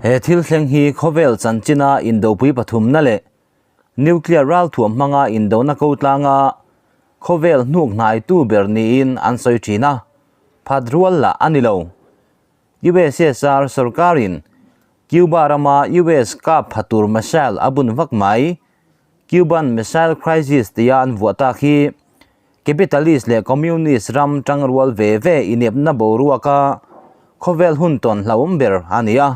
He thil thleng hi khawvel chanchina indopui pathumna leh nuclear ralthuam hmanga indona ko tlanga khawvel hnuk hnaitu ber niin an sawi thin a, phat rual lah a ni lo. USSR sorkarin Cuba rama US kap pha tur missile a bun vak mai. Cuban Missile Crisis tia an vuah tak hi Capitalist leh Communist ram tangrual ve ve inepna boruaka khawvel hun tawn hlauhawm ber a ni a.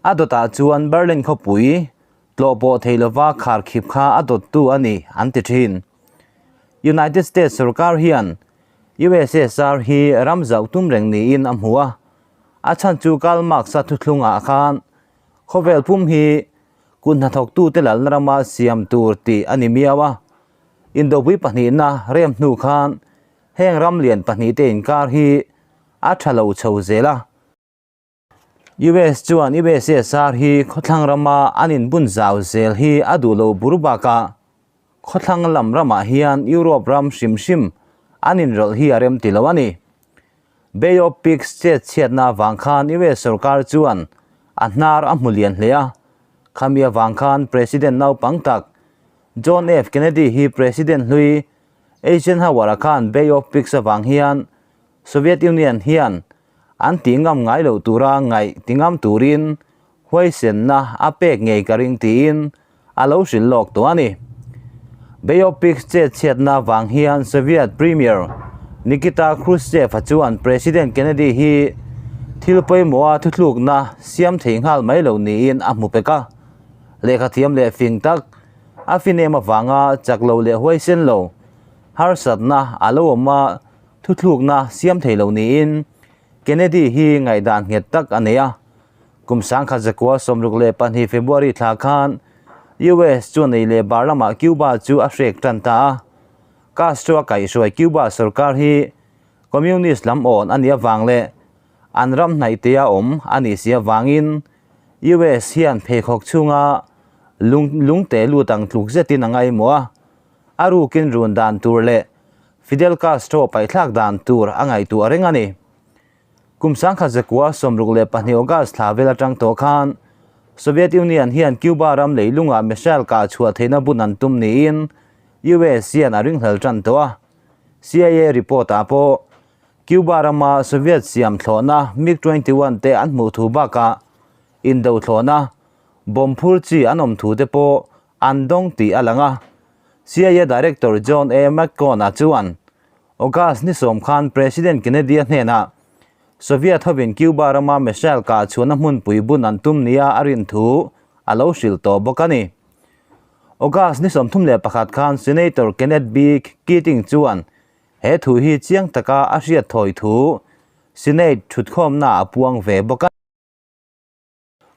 A dawtah chuan Berlin khawpui tlawh pawh thei lova kharkhip kha a dawttu a ni an ti thin. United States sorkar hian USSR hi ram zauh tum reng niin a hmu a, a chhan chu Karl Marx-a thuthlungah khan khawvel pum hi kut hnathawktute lalna rama siam tur tih a ni miau a. Indopui pahnihna rem hnu khan heng ram lian pahnihte inkar hi a tha lo chho zel a. US chuan USSR hi khawthlang rama an inbun zau zel hi a duh lo bur bakah khawthlang lam ramah hian Europe ram hrim hrim an inrawlh hi a rem ti lo a ni. Bay of Pigs chet chhiatna avang khan US sorkar chuan a hnar a hmu lian hle a, khami avang khan President naupang tak John F. Kennedy hi President hlui Eisenhower-a khan Bay of Pigs avang hian Soviet Union hian an tih ngam ngai loh tura ngaih ti ngam turin huaisenna a pek ngei ka ring tiin a lo hrilh lawk tawh a ni. Bay of Pigs chet chhiatna vang hian Soviet Premier Nikita Khrushchev-a chuan President Kennedy hi thil pawimawha thuthlukna siam thei nghal mai lo niin a hmu pek a. Lehkha thiam leh fing tak a fin em avanga chak lo leh huaisen lo harsatna a lo awm a, thuthlukna siam thei lo niin Kennedy hi ngaihdan nghet tak a nei a. Kum 1962 February thla khan US chuan ei leh bar lamah Cuba chu a hrek tan ta a. Castro a kaihhruai Cuba sorkar hi Communist lam awn a nih avang leh an ram hnaihtea awm a nih si avangin US hian pheikhawk chhunga lung lungte lut ang tluk zetin a ngaimawh a. A rukin run dan tur leh Fidel Castro paihthlak dan tur a ngaihtuah reng a ni. Kum 1962 August thla vel atang tawh khan Soviet Union hian Cuba ram leilungah missile kah chhuah theihna bun an tum niin US hian a ringhlel tan tawh a. CIA report ah pawh Cuba rama Soviet siam thlawhna MiG 21 te an hmuh thu bakah indo thlawhna bomb phur chi an awm thu te pawh an dawng tih a lang a. CIA Director John A. McCone-a chuan August ni sawm khan President Kennedy-a hnenah Soviet hovin Cuba rama missile kah chhuahna hmunpui bun an tum nia a rin thu a lo hrilh tawh bawk a ni. August ni 31 khan Senator Kenneth B. Keating chuan he thu hi chiang taka a hriat thawi thu Senate thutkhawmna a puang ve bawk a.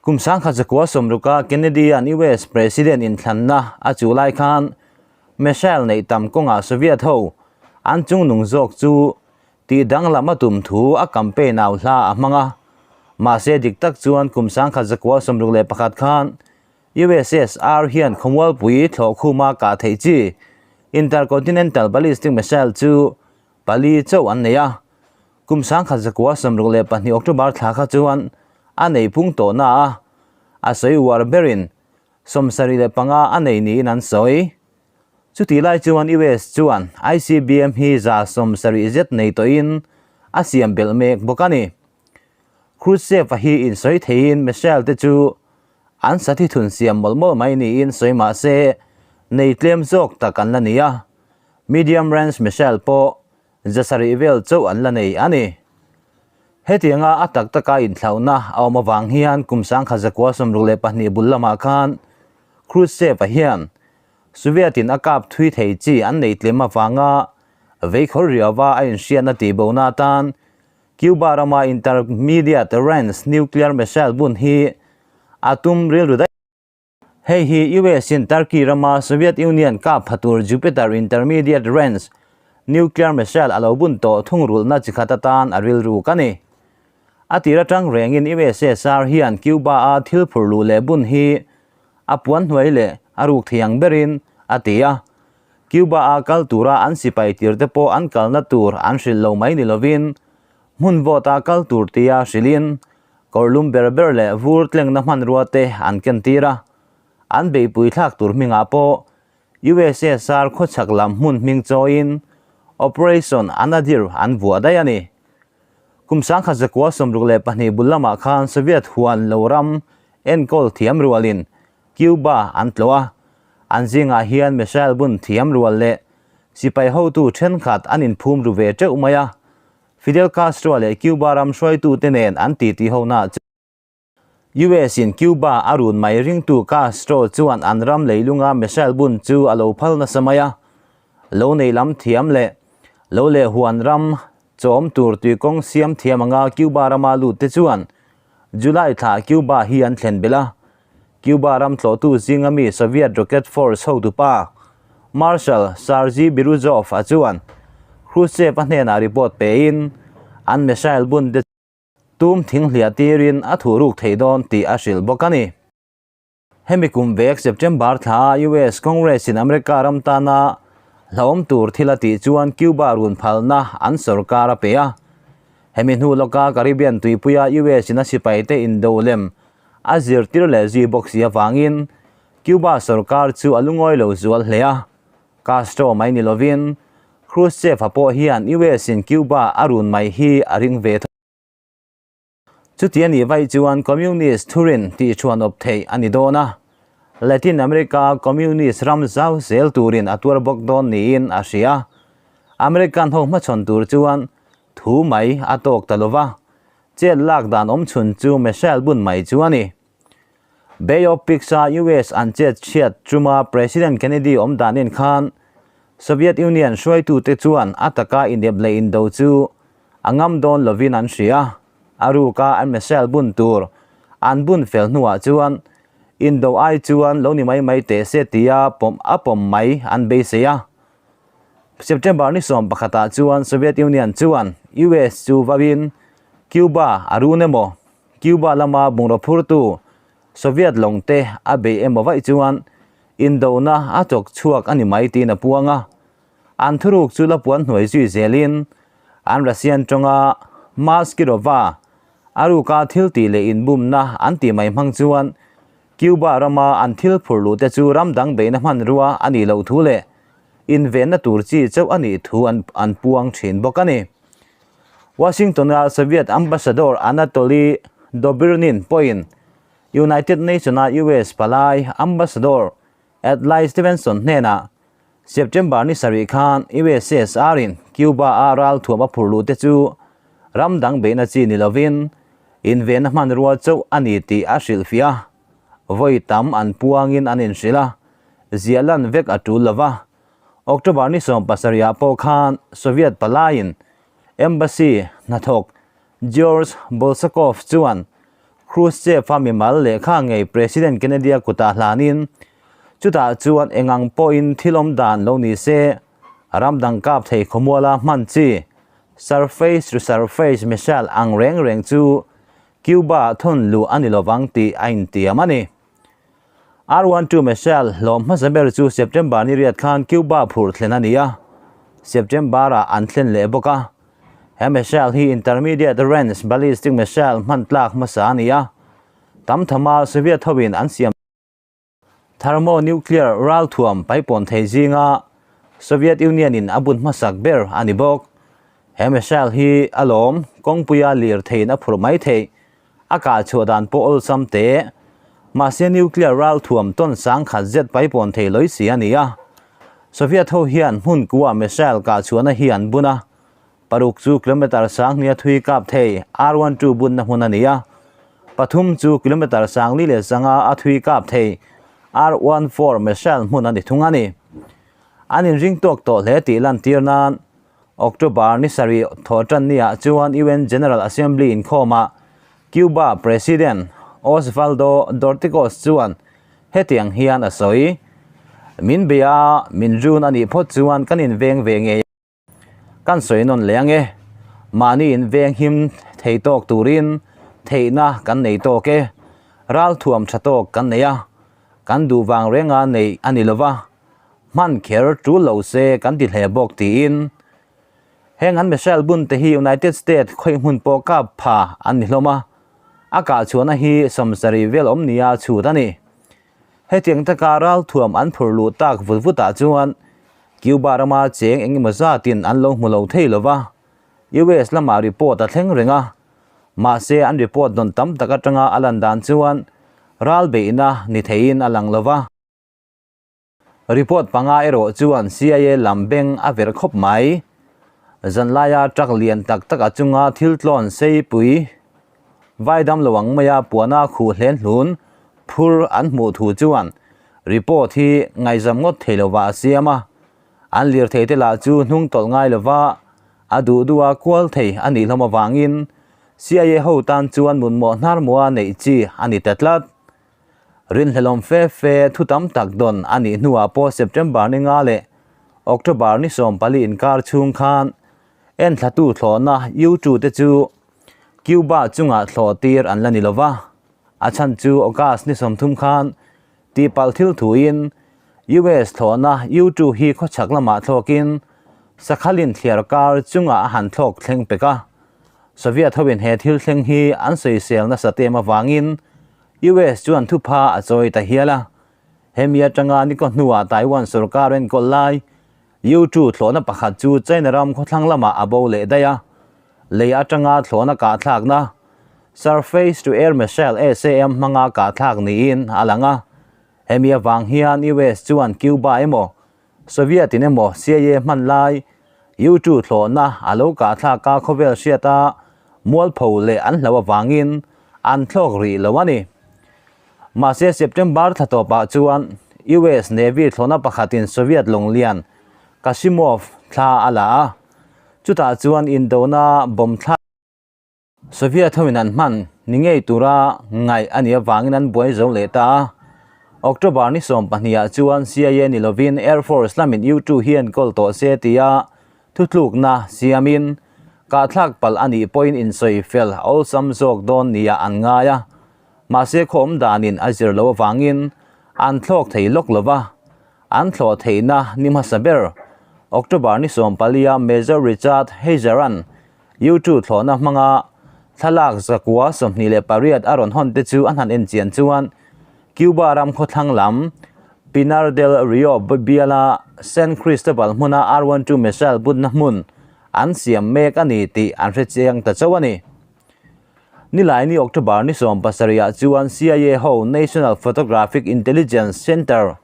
Kum 1960-a Kennedy-a'n US President inthlanna a chuh lai khan missile neih tam kawngah Soviet ho an chungnung zawk chu tih danglam a tum thu a campaign au hla a hmang a. Mahse dik tak chuan kum 1961 khan USSR hian khawmualpui thlawhkhuma kah theih chi intercontinental ballistic missile chu pali chauh an nei a. Kum 1962 October thla kha chuan a nei pung tawh na a, a sawi uar berin 75 a nei niin an sawi. Chutih lai chuan US chuan ICBM hi 70 zet nei tawhin a siam belh mek bawk a ni. Khrushchev-a hi insawi theiin missile te chu an sathi thun siam mawlh mawlh mai niin sawi mah se nei tlem zawk tak an la ni a, medium range missile pawh 700 vel chauh an la nei a ni. Hetianga a tak taka inthlauhna a awm avang hian kum 1962 bul lamah khan Khrushchev-a hian Soviet-in a kap thui thei chi an nei tlem avanga veikhawr riauva a inhriatna tihbohna atan Cuba rama intermediate range nuclear missile bun hi a tum rilru daih. Hei hi US in Turkey rama Soviet Union kap pha tur Jupiter Intermediate Range Nuclear Missile a lo bun tawh thungrulhna chi khat atan a rilruk a ni. A tir atang rengin USSR hian Cuba-a thil phur luh leh bun hi a puan hnuai leh a ruk thei ang berin a ti a. Cuba-a kal tura an sipai tirte pawh an kalna tur an hrilh lo mai ni lovin hmun vawta kal tur tia hrilhin Kawrlum ber ber leh vur tlengna hmanrua te an kentir a, an beihpui thlak tur hmingah pawh USSR khawchhak lam hmun hming chawiin Operation Anadyr an vuah daih a ni. Kum 1962 bul lamah khan Soviet huan lo ram enkawl thiam rualin Cuba an tlawh a, an zingah hian missile bun thiam rual leh sipai hotu thenkhat an inphum ru ve teuh mai a, Fidel Castro leh Cuba ram hruaitute nen an titi hona chu US in Cuba a run mai ringtu Castro chuan an ram leilunga missile bun chu a lo phal nasa mai a, lo nei lam thiam leh lo leh huan ram chawm tur tuikawng siam thiam anga Cuba rama lut te chuan July thla Cuba hi an thlen belh a. Cuba ram tlawhtu zinga mi Soviet Rocket Force hotupa Marshal Sergei Biruzov a chuan Khrushchev-a hnenah report pein an missile bun te tum thing hliah tirin a thuhruk thei dawn tih a hrilh bawk a ni. Hemi kum vek September thla US Congress in America ram tana hlauhawm tur thil a tih chuan Cuba run phalna an sorkar a pe a. Hemi hnu lawka Caribbean tuipuia US in a sipaite indo lem a zirtir leh zui bawk si avangin Cuba sorkar chu a lungawi lo zual hle a. Castro mai ni lovin Khrushchev-a pawh hian US in Cuba a run mai hi a ring ve tho. Chuti a nih vaih chuan Communist thurin tihchhuan awp theih a ni dawn a, Latin America Communist ram zau zel turin a tuar bawk dawn niin a hria. American ho hmachhawn tur chuan thu mai a tawk ta lova, Chet lak dan awm chhun chu missile bun mai chu a ni. Bay of Pigs-a US an chet chhiat chuma President Kennedy awm danin khan Soviet Union hruaitute chuan a taka inep leh indo chu a ngam dawn lovin an hria. A ruka an missile bun tur an bun fel hnuah chuan indo ai chuan lo ni mai mai teh se tia pawm a pawm mai an beisei a. September ni 11 ah chuan Soviet Union chuan US chu vauin Cuba a run emaw, Cuba lama bungraw phurtu Soviet lawng te a beih emaw vaih chuan indona a chawk chhuak a ni mai tiin a puang a. An thuruk chu la puan hnuai zui zelin an Russian tawnga Maskirova a ruka thil tih leh inbumna an tih mai hmang chuan Cuba rama an thil phurh luh te chu ram dang beihna hmanrua a nih loh thu leh invenna tur chi chauh a nih thu an an puang thin bawk a ni. Washington-a Soviet Ambassador Anatoly Dobrynin pawhin United Nation-a US palai Ambassador Adlai Stevenson hnenah September ni sarih khan USSR-in Cuba-a ralthuam a phurh luh te chu ram dang beihna chi ni lovin invenna hmanrua chauh a ni tih a hrilhfiah a, vawi tam an puangin an inhrilh a, ziah lan vek a tul lo va. October ni 17 ah pawh khan Soviet palaiin Embassy hnathawk George Bolshakov chuan Khrushchev-a mimal lehkha ngei President Kennedy-a kutah hlanin chutah chuan engang pawhin thil awm dan lo ni se, ram dang kap thei khawmuala hman chi surface-to-surface missile ang reng reng chu Cuba-ah thawn luh a ni lovang tih a intiam a ni. R-12 missile hlawm hmasa ber chu September ni riat khan Cuba phurh thlen a ni a, September-ah an thlen leh bawk a. He missile hi intermediate range ballistic missile hman tlak hmasa a ni a, tam thama Soviet hoin an siam thermonuclear ralthuam paipawn thei zinga Soviet Union-in a bun hmasak ber a ni bawk. He missile hi a lawm kawngpuia lir theiin a phurh mai theih. A kah chhuah dan pawh awlsam teh. Mahse nuclear ral thuam tawn sang khat zet paipawn thei lawi si a ni a. Soviet ho hian hmun kua missile kah chhuahna hi an bun a. Paruk chu kilometre 10,000 a thui kap thei R-12 bunna hmun a ni a. Pathum chu kilometre 45 a thui kap thei R-14 missile hmun a ni thung a ni. An inring tawk tawh hle tih lantir nan October ni sarih thawhtan niah chuan UN General Assembly inkhawmah Cuba President Osvaldo Dorticos chuan hetiang hian a sawi, Min bei a, min run a nih phawt chuan kan inveng ve ngei a, kan sawi nawn leh ang e. Mahni inveng him thei tawk turin theihna kan nei tawk e. Ralthuam tha tawk kan nei a, kan duh vang renga neih a ni lova. Hman kher tul lo se kan ti hle bawk tiin heng an missile bun te hi United States khawih hmun pawh kap pha an ni hlawm a. A kah chhuahna hi 70 vel awm nia chhut a ni. Hetiang taka ralthuam an phur luh tak vut vutah chuan Cuba rama cheng eng emaw zatin an lo hmu lo thei lo va, US lamah report a thleng reng a. Mahse an report dawn tam tak atanga a lan dan chuan ral beihna ni theiin a lang lo va. Report panga erawh chuan CIA lam beng a verh khawp mai. Zanlaia truck lian tak tak a chunga thil tlawn seipui vai dam lo ang maia puana khuh hlen hlun phur an hmuh thu chuan report hi ngaihzam ngawt thei lova a siam a. An lirthei te lah chu hnung tawlh ngai lova a duh duha kual thei a nih hlawm avangin CIA ho tan chuan mutmawh hnarmua neih chi a ni ta tlat. Rinhlelawm fe fe thu tam tak dawn a nih hnuah pawh September ni nga leh October ni 14 inkar chhung khan enthlatu thlawhna U-2 te chu Cuba chungah thlawh tir an la ni lo va. A chhan chu August ni 30 khan tihpalh thil thuin US thlawhna U-2 hi khawchhak lamah thlawkin Sakhalin thliar kar chungah a han thlawk thleng pek a. Soviet hoin he thil thleng hi an sawisel nasa tem avangin US chuan thupha a chawi ta hial a, hemi atanga nikaw hnuah Taiwan sorkar enkawl lai U-2 thlawhna pakhat chu China ram khawthlang lamah a bo leh daih a, lei atanga thlawhna kahthlakna Surface to Air Missile, SAM, hmanga kahthlak niin a lang a, hemi avang hian US chuan Cuba emaw Soviet in emaw CIA hman lai U-2 thlawhna a lo kahthlak a khawvel hriat a mualpho leh an hlo avangin an thlawk rih lo a ni. Mahse September thla tawpah chuan US Navy thlawhna pakhatin Soviet lawng lian Kasimov thla a la a, chutah chuan indona bomb thlak Soviet hoin an hman ni ngei tura ngaih a nih avangin an buai zo leh ta a. October ni 12 ah chuan CIA ni lovin Air Force lamin U-2 hi enkawl tawh se tia thutlukna siamin kahthlak palh a nih pawhin insawi fel awlsam zawk dawn nia an ngai a. Mahse khaw awm danin a zir loh avangin an thlawk thei lawk lo va. An thlawh theihna ni hmasa ber October ni 14 a Major Richard Heiser-a'n U-2 thlawhna hmanga thlalak 128 a rawn hawn te chu an han enchian chuan Cuba ram khawthlang lam Pinar del Rio biala San Cristobal hmuna R-12 missile butna hmun an siam mek a ni tih an hre chiang ta chauh a ni. Nilaini October ni 17 ah chuan CIA ho National Photographic Intelligence Center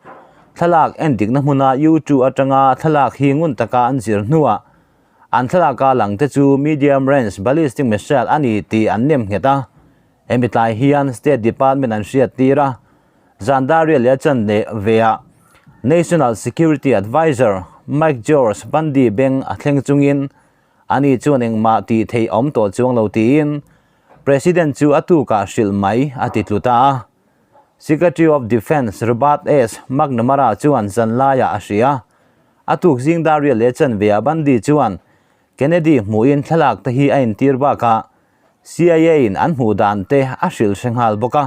thlalak endikna hmuna U-2 atanga thlalak hi ngun taka an zir hnuah An thlalaka lang te chu medium range ballistic missile a ni tih an nem nghet a, hemi tlai hian State Department an hriat tir a, Zandaria leh a chan leh ve ah National Security Adviser Mike George Bundy beng a thleng chungin ani chuan engmah tih theih a awm tawh chuang lo tiin President chu a tukah hrilh mai a ti tlu ta a. Secretary of Defence Robert S. McNamara chuan zanlaiah a hria. A tuk zing dar riat leh chanve ah Bundy chuan Kennedy hmuhin thlalak te hi a intir bakah CIA in an hmuh dan te a hrilh hre nghal bawk a.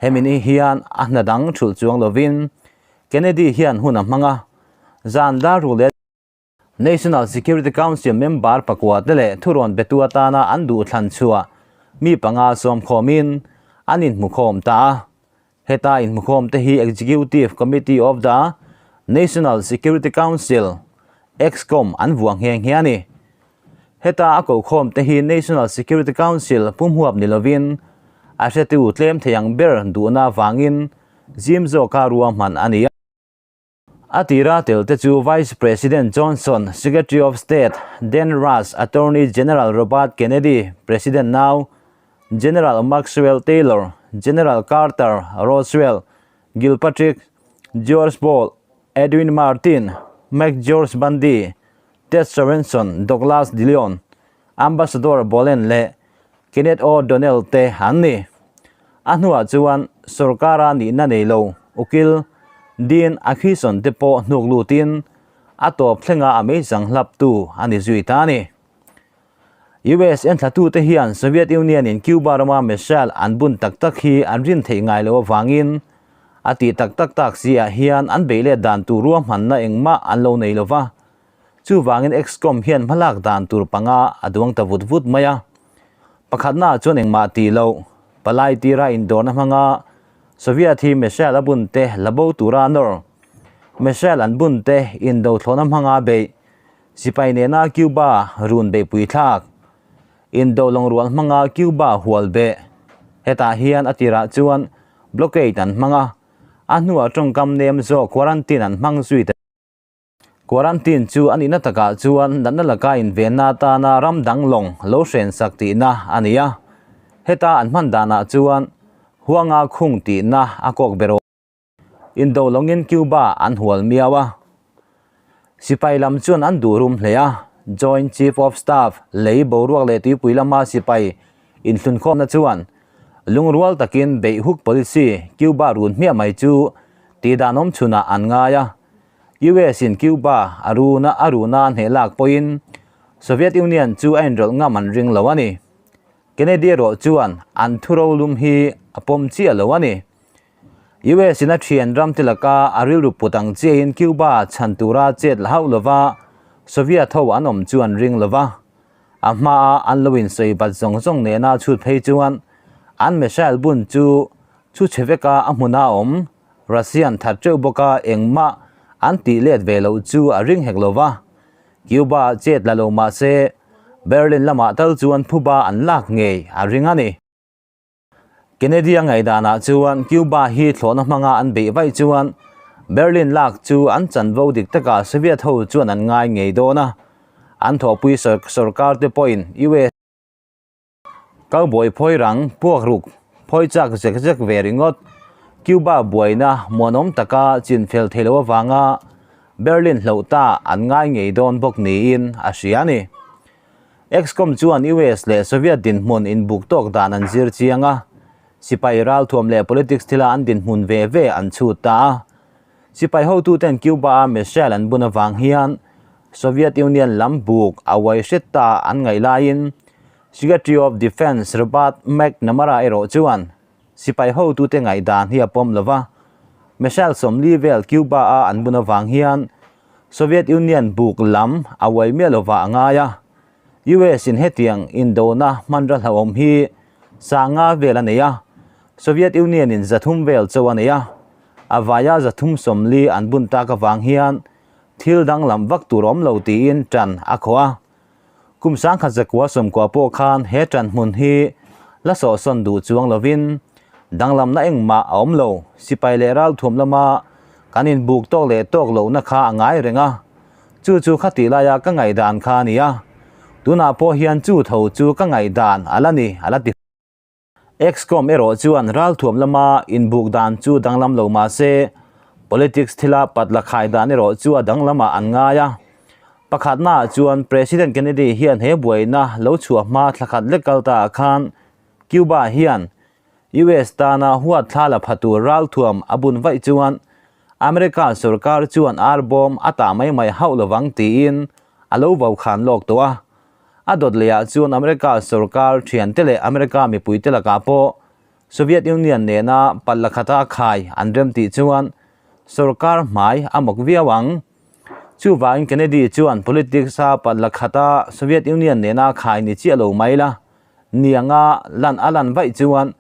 Hemi ni hian a hna dang thulh chuang lovin Kennedy hian hun a hmang a, zan dar ruk leh National Security Council member pakua te leh thurawn betu atana an duhthlan chhuah mi panga sawmkhawmin an inhmukhawm ta a. Heta inhmukhawm te hi Executive Committee of the National Security Council, ExComm, an vuah nghe nghe a ni. Heta a kokhawm te hi National Security Council pumhuap ni lovin a hretu tlem thei ang ber duhna avangin zim zawka ruahman a ni a. A tira tel te chu Vice President Johnson, Secretary of State Dan Rush, Attorney General Robert Kennedy, President nau General Maxwell Taylor, General Carter, Roswell, Gilpatrick, George Ball, Edwin Martin, McGeorge Bundy, Ted Sorensen, Douglas DeLeon, Ambassador Bolen leh Kenneth O Donnell te an ni. A hnuah chuan sorkara nihna nei lo ukil Dean Acheson te pawh hnuk lutin a tawp thlenga a meizang hlaptu a ni zui ta a ni. US enthlatute hian Soviet Union in Cuba rama missile an bun tak tak hi an rin theih ngai lo avangin a tih tak tak tak si ah hian an beih let dan tur ruahmanna engmah an lo nei lo va. Chuvangin ExComm hian hmalak dan tur panga a duang ta vut vut mai a. Pakhatnaah chuan engmah tih loh. Palai tira indawrna hmanga Soviet hi missile a bun te la bo tura a nawr. Missile an bun te indo thlawhna hmanga beih. Sipai nena Cuba run beihpui thlak. Indo lawngrual hmanga Cuba hual beh. Hetah hian a tirah chuan blockade an hmang a, a hnuah tawngkam nem zawk quarantine an hmang zui ta. Quarantine chu a nihna takah chuan natna laka invenna atana ram dang lawng lo hrensak tihna a ni a. Heta an hman danah chuan huanga khung tihna a kawk ber awm. Indo lawngin Cuba an hual miau a. Sipai lam chuan an duh rum hle a. Joint Chief of Staff lei boruak leh tuipui lama sipai inhlunkhawmna chuan lungrual takin beihhuk policy Cuba run hmiah mai chu tihdan awm chhunah an ngai a. US in Cuba a runa a runa hneh lak pawhin Soviet Union chu a inrawlh ngam an ring lo a ni. Kennedy erawh chuan an thuro lum hi a pawm chiah lo a ni. US in a thian ram te laka a rilru put ang chiahin Cuba chhan tura chet la hauh lova Soviet ho an awm chu an ring lova. A hmaa an lo insawi bat zawng zawng nena chhut phei chuan an missile bun chu chu chhe veka a hmuna awm Russian that teuh bawk a, engmah an tih let ve loh chu a ring hek lo va. Cuba chet la lo mah se, Berlin lamah tal chuan phuba an lak ngei a ring a ni. Kennedy-a ngaihdanah chuan Cuba hi thlawhna hmanga an beih vaih chuan Berlin lak chu an chanvo dik takah Soviet ho chuan an ngai ngei dawn a, an thawhpui sorkar te pawhin US. Cowboy phawi rang puak ruk phawi chak zek zek ve ringawt. Cuba buaina muanawm taka chinfel thei lo avanga Berlin hloh ta an ngai ngei dawn bawk niin a hria a ni. EXCOM chuan US leh Soviet dinhmun inbuk tawk dan an zir chiang a, sipai ralthuam leh politics thila an dinhmun ve ve an chhut ta a. Sipai hotuten Cuba-a missile an bun avang hian Soviet Union lam buk a uai hret ta an ngaih laiin Secretary of Defence Robert McNamara erawh chuan sipai hotute ngaihdan hi a pawm lo va, missile 40 vel Cuba-a an bun avang hian Soviet Union buk lam a uai miah lova a ngai a. US in hetiang indona hmanra hlauhawm hi 5,000 vel a nei a, Soviet Union in 300 vel chauh a nei a. A vaia 340 an bun tak avang hian thil danglam vak tur awm lo tiin tan a khawh a. Kum 1990 pawh khan he tan hmun hi la sawhsawn duh chuang lovin danglamna engmah a awm lo. Sipai leh ralthuam lama kan inbuk tawk leh tawk lohna kha a ngai reng a. Chu chu khatih laia ka ngaihdan kha a ni a. Tunah pawh hian chu tho chu ka ngaihdan a la ni, a la ti. Excom erawh chuan ralthuam lama inbuk dan chu danglam lo mah se, politics thila patla khai dan erawh chu a danglamah an ngai a. Pakhatnaah chuan President Kennedy hian he buaina lo chhuah hma thla khat lek kal taah khan Cuba hian US tana huat thla la pha tur ralthuam a bun vaih chuan America sorkar chuan ar bawm a tah mai mai hauh lovang tiin a lo vokhan lawk tawh a. A dawt lehah chuan America sorkar thiante leh America mipuite lakah pawh Soviet Union nena palla khata khai an rem tih chuan sorkar hmai a mawk viau ang. Chuvangin Kennedy chuan politics-a palla khata Soviet Union nena khai ni chiah lo mai la nianga lan a lan vaih chuan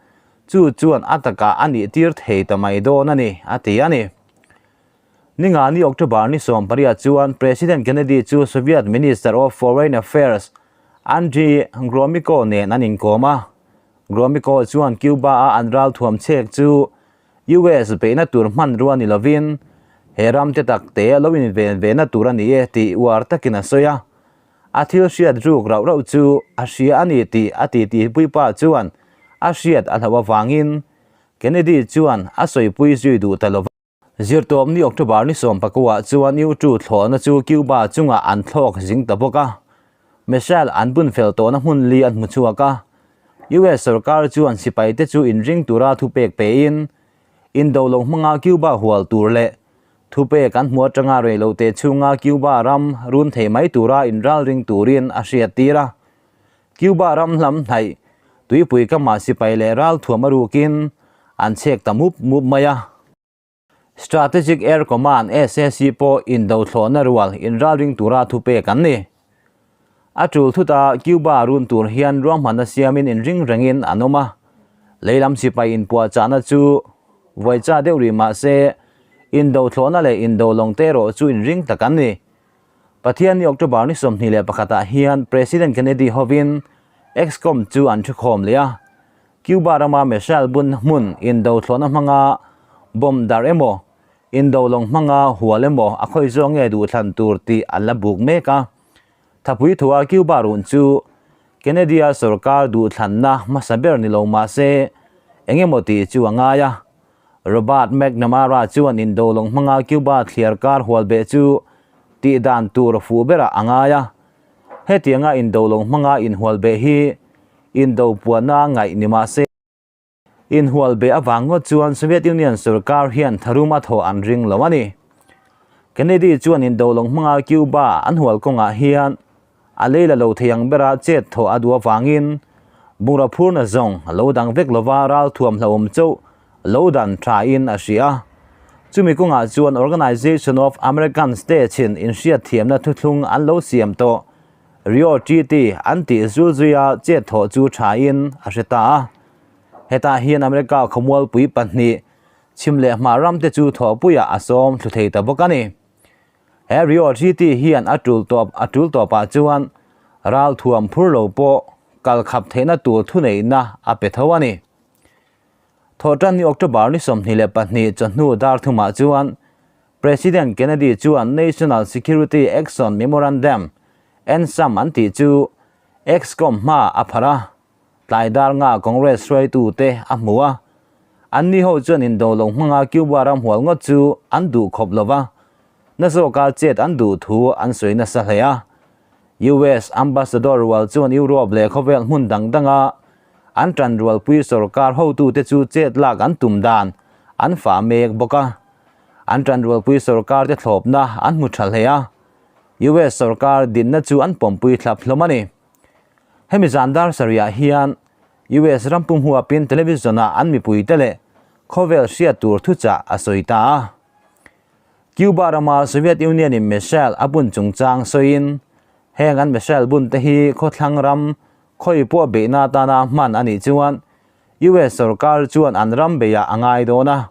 chu chuan a takah a nih tir thei ta mai dawn a ni, a ti a ni. Ningani October ni 18 chuan President Kennedy chu Soviet Minister of Foreign Affairs Andrei Gromyko nen an inkawm a. Gromyko chuan Cuba-a an ralthuam chhek chu US beihna tur hmanrua ni lovin he ram te tak te lo inven vena tur a ni e tih uar takin a sawi a. A thil hriat ruk rauh rauh chu a hria a ni tih a titi puipa chuan a hriat a hlauh avangin Kennedy chuan a sawipui zui duh ta lova. Zirtawpni October ni 19 chuan U-2 thlawhna chu Cuba chungah an thlawk zing ta bawk a. Missile an bun fel tawhna hmun li an hmu chhuak a. US sorkar chuan sipaite chu inring tura thupek pein, indo lo hmanga Cuba hual tur leh thupek an hmu atanga reilote chhunga Cuba ram run thei mai tura inralring turin a hriattir a. Cuba ram hlam hnaih tuipui kamah sipai leh ralthuam a rukin an chhek ta mup mup mai a. Strategic Air Command, SAC, pawh indo thlawhna rual inralring tura thupek an ni. A tul thuta Cuba run tur hian ruahmanna siamin inring rengin an awm a. Lei lam sipai inpuahchahna chu vuaicha deuh rih mah se, indo thlawhna leh indo lawng te erawh chu inring tak an ni. Pathianni October ni 21 ah hian President Kennedy hovin ExComm chu an thukhawm leh a, Cuba rama missile bun hmun indo thlawhna hmanga bomb darh emaw, indo lawng hmanga hual emaw a khawi zawng nge duhthlan tur tih an la buk mek a. Thapui thua Cuba run chu Kennedy-a sorkar duhthlanna hmasa ber ni lo mah se, eng emaw tih chu a ngai a. Robert McNamara chuan indo lawng hmanga Cuba thliar kar hual beh chu tih dan tur fuh berah a ngai a. Hetianga indo lawng hmanga inhual beh hi indo puanna ngaih ni mah se, Inhual beh avang ngawt chuan Soviet Union sorkar hian tharum a thawh an ring lo a ni. Kennedy chuan indo lawng hmanga Cuba an hual kawngah hian a lei la lo thei ang bera chet thawh a duh avangin bungraw phurna zawng lo dang vek lova ralthuam hlauhawm chauh lo dan thain a hria a. Chumi kawngah chuan Organization of American States-in inhriatthiamna thuthlung an lo siam tawh Rio Treaty an tih zul zuia chet thawh chu thain a hre ta a. Hetah hian America khawmualpui pahnih chhim leh hmah ram te chu thawhpuiah a sawm thlu thei ta bawk a ni. He Rio Treaty hian a tul tawp a tul tawpah chuan ralthuam phur lo pawh kal khap theihna tur thuneihna a pe tho a ni. Thawhtanni October ni 22 chawhnu dar thumah chuan President Kennedy chuan National Security Action Memorandum, NSAM, an tih chu ExComm hma a pharh a, tlai dar nga Congress hruaitute a hmu a. Anni ho chuan indo lo hmanga Cuba ram hual ngawt chu an duh khawp lo va, na zawka chet an duh thu an sawi nasa hle a. US Ambassador rual chuan Europe leh khawvel hmun dang danga an tanrualpui sorkar hotute chu chet lak an tum dan an fah mek bawk a. An tanrualpui sorkar te thlawpna an hmu tha hle a, US sorkar dinna chu an pawmpui thlap hlawm a ni. Hemi zan dar sarihah hian US ram pum huapin television-ah an mipuite leh khawvel hriat tur thuchah a sawi ta a. Cuba rama Soviet Union-in missile a bun chungchang sawiin heng an missile bun te hi khawthlang ram khawi pawh beihna atana hman a nih chuan US sorkar chuan an ram beiah a ngai dawn a.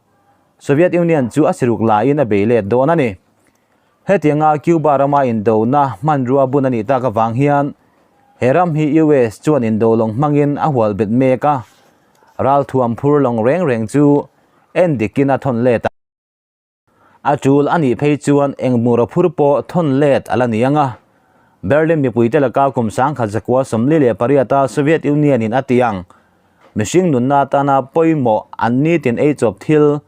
Soviet Union chu a siruk laiin a bei let dawn a ni. Hetianga Cuba rama indona hmanrua bun a nih tak avang hian he ram hi US chuan indo lawng hmangin a hual bet mek a, ralthuam phur lawng reng reng chu en dikin a thawn let a. A tul a nih phei chuan eng bungraw phur pawh thawn let a la ni ang a. Berlin mipuite laka kum 1948 a Soviet Union in a ti ang. Mihring nunna atana pawimawh an nitin ei chawp thil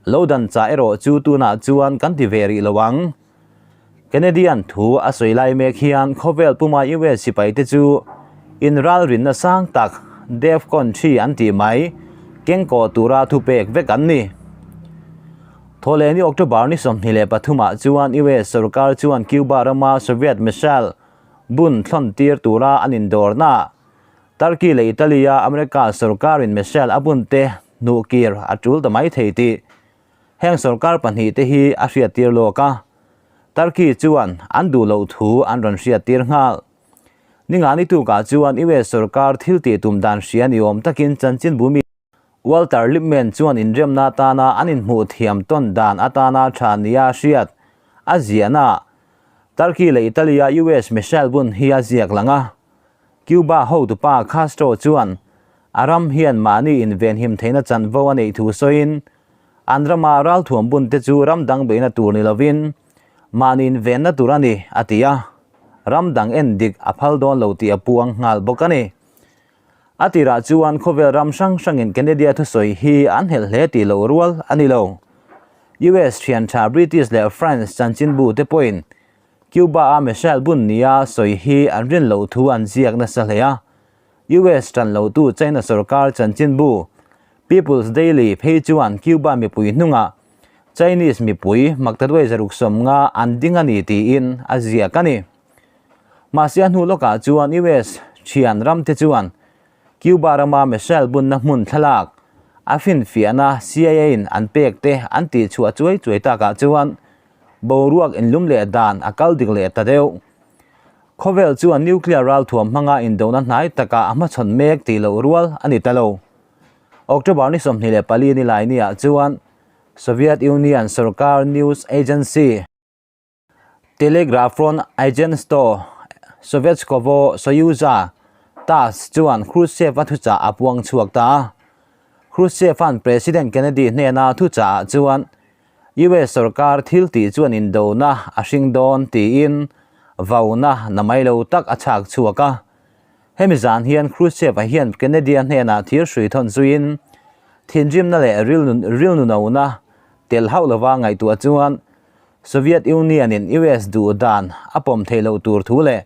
lo dan chah erawh chu tunah chuan kan ti ve rih lo ang. Kennedy-a'n thu a sawi lai mek hian khawvel puma US sipaite chu inralrinna sang tak DEFCON 3 an tih mai kengkawh tura thupek vek an ni. Thawhlehni October ni 23 ah chuan US sorkar chuan Cuba rama Soviet missile bun thlawn tir tura an indawrnaah Turkey leh Italy-a America sorkarin missile a bunte hnuhkir a tul ta mai thei tih heng sorkar pahnihte hi a hriattir lawk a, Turkey chuan an duh loh thu an rawn hriattir nghal. Ningani tukah chuan US sorkar thil tih tum dan hria ni awm takin chanchinbu mi Walter Lippmann chuan inremna atana an inhmuh thiam tawn dan atana tha nia hriat a ziahnaah Turkey leh Italy-a US missile bun hi a ziak lang a. Cuba hotupa Castro chuan a ram hian mahni invenhim theihna chanvo a neih thu sawiin, an rama ralthuam bunte chu ram dang beihna tur ni lovin mahni invenna tur a ni, a ti a. Ram dang en dik a phal dawn lo tih a puang nghal bawk a ni. A tirah chuan khawvel ram hrang hrangin Kennedy-a thusawi hi an helh hle tih loh rual a ni lo. US thian tha British leh France chanchinbu te pawhin Cuba-a missile bun nia sawi hi an rin loh thu an ziak nasa hle a. US tan lotu China sorkar chanchinbu People's Daily phei chuan Cuba mipui hnungah Chinese mipui maktaduai zaruk sawmnga an ding a ni tiin a ziak a ni. Mahse a hnu lawkah chuan US thian ramte chuan Cuba rama missile bunna hmun thlalak a finfiahna CIA-in an pek te an tihchhuah chuai chuai takah chuan boruak inlum leh dan a kal dik leh ta deuh. Khawvel chuan nuclear ralthuam hmanga indona hnai takah a hmachhawn mek tih loh rual a ni ta lo. October ni 24 ni lai niah chuan Soviet Union sorkar news agency Telegrafron Agentstvo Sovetskogo Soyuza, TASS, chuan Khrushchev-a thuchah a puang chhuak ta a. Khrushchev-a'n President Kennedy hnena thuchah ah chuan US sorkar thil tih chuan indona a hring dawn tiin vauna namai lo tak a chhak chhuak a. Hemi zan hian Khrushchev-a hian Kennedy-a hnenah thir hrui thawn zuiin thinrimna leh rilnunona tel hauh lova ngaihtuah chuan Soviet Union-in US duh dan a pawm theih loh tur thu leh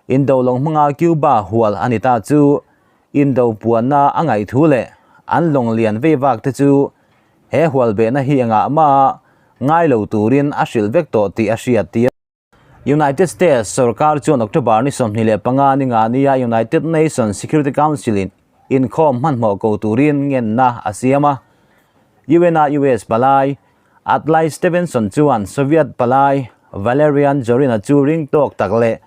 indo lawng hmanga Cuba hual a ni ta chu indo puanna a ngaih thu leh an lawng lian vei vak te chu he hual behna hi engah mah ngai lo turin a hrilh vek tawh tih a hriat tir. United States sorkar chuan October ni 25 ni nga nia United Nations Security Council-in inkhawm hmanhmawh ko turin ngenna a siam a. UN-a US palai Adlai Stevenson chuan Soviet palai Valerian Zorin-a chu ring tawk tak leh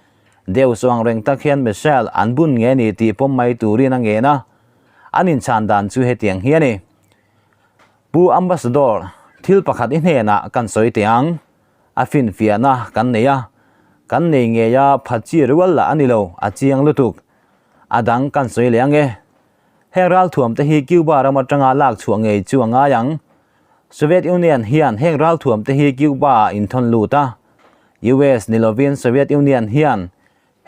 deuh suang reng tak hian missile an bun nge ni tih pawm mai turin a ngen a, an inchhan dan chu hetiang hi a ni. Pu Ambassador, thil pakhat i hnenah kan sawi teh ang. A finfiahna kan nei a, kan nei ngei a phat chi rual lah a ni lo, a chiang lutuk. A dang kan sawi leh ang e. Heng ralthuam te hi Cuba ram atanga lak chhuah ngei chu a ngai ang. Soviet Union hian heng ralthuam te hi Cuba ah inthawn lut a. US ni lovin Soviet Union hian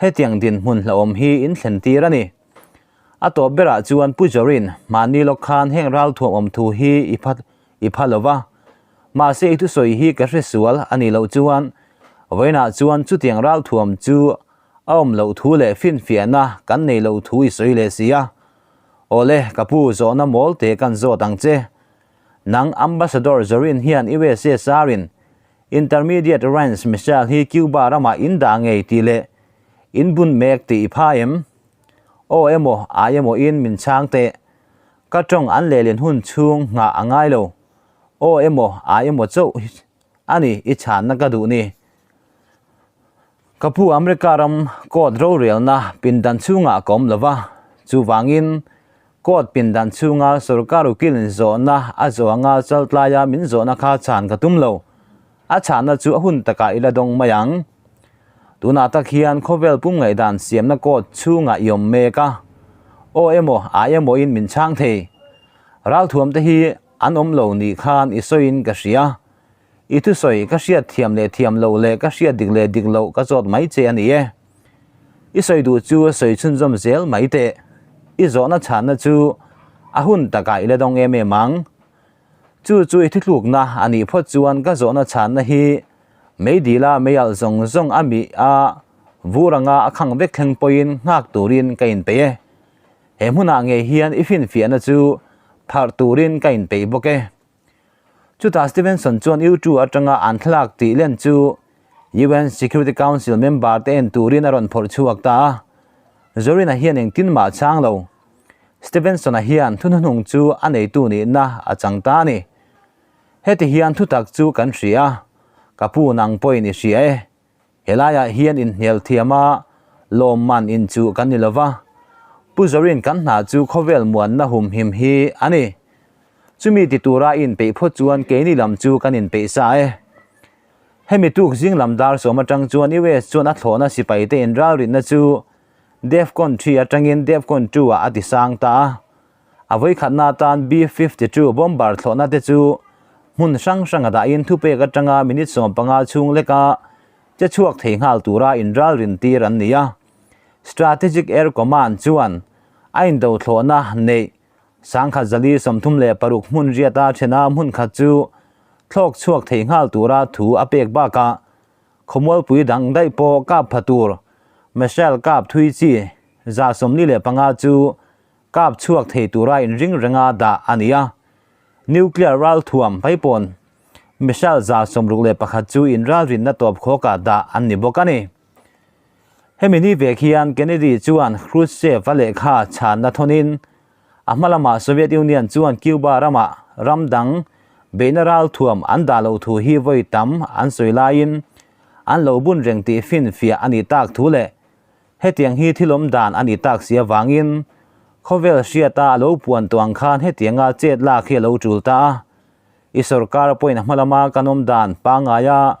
hetiang dinhmun hlauhawm hi inthlen tir a ni. A tawp berah chuan Pu Zorin mahni lawk khan heng ralthuam awm thu hi i phat i pha lo va. Mahse i thusawi hi ka hre sual a nih loh chuan vawiinah chuan chutiang ralthuam chu a awm loh thu leh finfiahna kan nei loh thu i sawi leh si a. Awle, ka pu zawhna mawl te kan zawt ang che. Nang Ambassador Zorin hian USSR-in Intermediate Range Missile hi Cuba ramah in dah ngei tih leh in bun mek tih i pha em? Aw emaw, ai emaw in min chhang teh. Ka tawng an lehlin hun chhung nghah a ngai lo. Aw emaw, ai emaw chauh a ni i chhanna ka duh ni. Ka pu America ram court rorelna pindan chhungah ka awm lo va, chuvangin court pindan chhunga sorkar ukil inzawhna a zawh anga chaltlaia min zawhna kha chhan ka tum lo. A chhanna chu a hun takah i la dawng mai ang. Tunah tak hian khawvel pum ngaihdan siamna court chhungah i awm mek a. Aw emaw, ai emawin min chhang thei. Ralthuamte hi an awm lo nih khan i sawiin ka hria. I thusawi ka hriat thiam leh thiam loh leh ka hriat dik leh dik loh ka zawt mai che a ni e. I sawi duh chu sawi chhunzawm zel mai teh. I zawhna chhanna chu a hun takah i la dawng em em ang. Chu chu i thuthlukna a nih phawt chuan ka zawhna chhanna hi meidila meialh zawng zawng a mih a vur anga a khang vek thleng pawhin nghak turin ka inpeih e. He hmunah ngei hian i finfiahna chu pharh turin ka inpeih bawk e. Chutah Stevenson chuan U2 atanga an thlalak tih len chu UN Security Council member te en turin a rawn phawrh chhuak ta a. Zorina hian engtin mah chang lo. Stevenson-a hian thuhnuhnung chu a neitu nihna a chang ta a ni. Heti hian thutak chu kan hria a, ka pu nang pawhin i hria e. Helaiah hian inhnial thiam a, lawmman inchuh kan ni lova, Pu Zorin kan hna chu khawvel muanna humhim hi a ni. Chumi ti tura i inpeih phawt chuan keini lam chu kan inpeih sa e. Hemi tuk zing lam dar sawm atang chuan US chuan a thlawhna sipaite inralrinna chu Defcon 3 atangin Defcon 2 ah a ti sang ta a. A vawikhatna atan B-52 bomber thlawhna te chu hmun hrang hranga dahin thupek atanga minute 15 chhung leka che chhuak thei nghal tura inralrin tir an ni a. Strategic Air Command chuan a indo thlawhna neih 1036 hmun riata thena hmun khat chu thlawk chhuak thei nghal tura thu a pek bakah khawmualpui dang daih pawh kap pha tur missile kap thui chi 45 chu Kap chhuak thei tura inring renga dah a ni a, nuclear ralthuam paipawn missile 61 chu inralrinna tawp khawkah dah an ni bawk a ni. Hemi ni vek hian Kennedy chuan Khrushchev-a lehkha chhanna thawnin a hma lamah Soviet Union chuan Cuba ramah ram dang beihna ralthuam an dah loh thu hi vawi tam an sawi laiin an lo bun reng tih finfiah a nih tak thu leh Hetiang hi thil awm dan a nih tak si avangin Khawvel hriata a lo puan tawh ang khan hetianga chet lak hi a lo tul ta a. I sorkar pawhin a hma lama kan awm dan pangngaia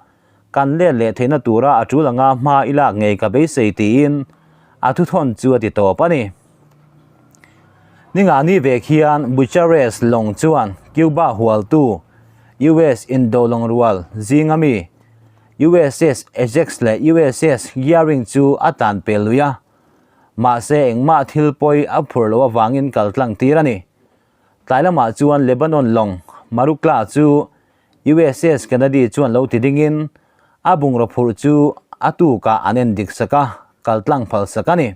kan let leh theihna tura a tul anga hma i lak ngei ka beisei tiin a thuthawn chu a ti tawp a ni. Ningani vek hian Bucharest lawng chuan Cuba hualtu US indo lawng rual zinga mi USS Ajax leh USS Gearing chu a tlan pel lui a. Mahse engmah thil pawi a phur loh avangin kal tlang tir a ni. Tlai lamah chuan Lebanon lawng Marukla chu USS Kennedy chuan lo ti dingin a bungraw phurh chu a tukah an en dik sak a, kal tlang phal sak a ni.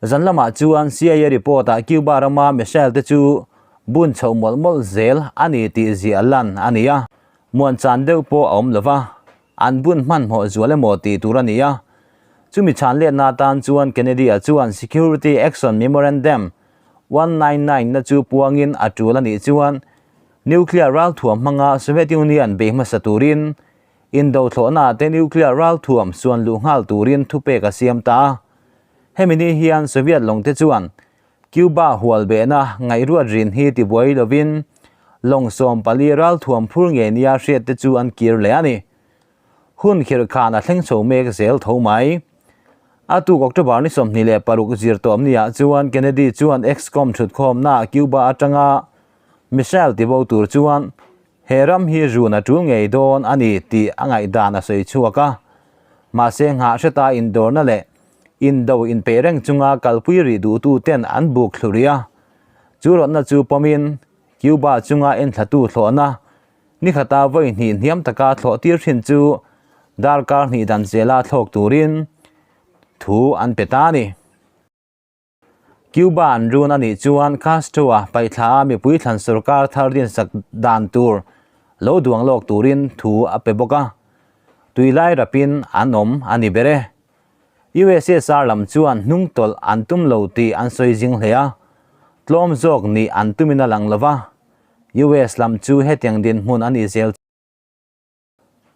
Zan lamah chuan CIA report ah Cuba rama missile te chu bun chhoh mawlh mawlh zel a ni tih ziah lan a ni a, muan chan deuh pawh a awm lova. An bun hmanhmawh zual emaw tih tur a ni a. Chumi chhan letna atan chuan Kennedy-a chuan Security Action Memorandum 199 na chu puangin a tul a nih chuan nuclear ralthuam hmanga Soviet Union bei hmasa turin indo thlawhna te nuclear ralthuam suan luh nghal turin thupek a siam ta a. Hemi ni hian Soviet lawngte chuan Cuba hual behna ngaihruat rin hi tibuai lovin lawng 14 ralthuam phur ngei nia hriat te chu an kir leh a ni. Hun khirh khan a thleng chho mek zel tho mai. A tuk October ni 26 zir tawp niah chuan Kennedy chuan ExComm thutkhawmna Cuba atanga missile tibo tur chuan He ram hi run a tul ngei dawn a ni tih a ngaihdan a sawi chhuak a. Mahse nghah hreta indawrna leh indo inpeih reng chunga kalpui rih duhtu ten an buk thlu rih a. Chu rawtna chu pawmin Cuba chunga enthlatu thlawhna ni khata vawi hnih hniam taka thlawh tir thin chu darkar hnih dan zela thlawk turin thu an pe ta a ni. Cuba an run a nih chuan Castro-a paihthla a mipui thlan sorkar thar dinsak dan tur lo duang lawk turin thu a pe bawk a, tui lai rapin an awm a ni ber e. USSR lam chuan hnung tawlh an tum lo tih an sawi zing hle a, tlawm zawk nih an tumin a lang lo va, US lam chu hetiang dinhmun a nih zel.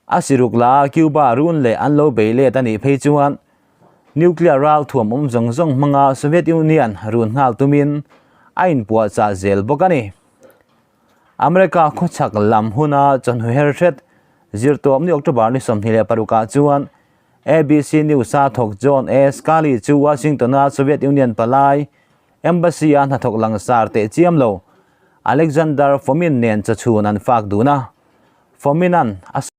A siruk la a Cuba run leh an lo bei let a nih phei chuan nuclear ral thuam awm zawng zawng hmanga Soviet Union run nghal tumin a inpuahchah zel bawk a ni. America khawchhak lam huna chawhnu her hret zirtawp ni October ni 26 ah chuan ABC News-a thawk John A. Sculley chu Washington-a Soviet Union palai Embassy-a hnathawk langsar teh chiam lo Alexander Fomin nen chawchhun an fak dun a. Fominan a sawi.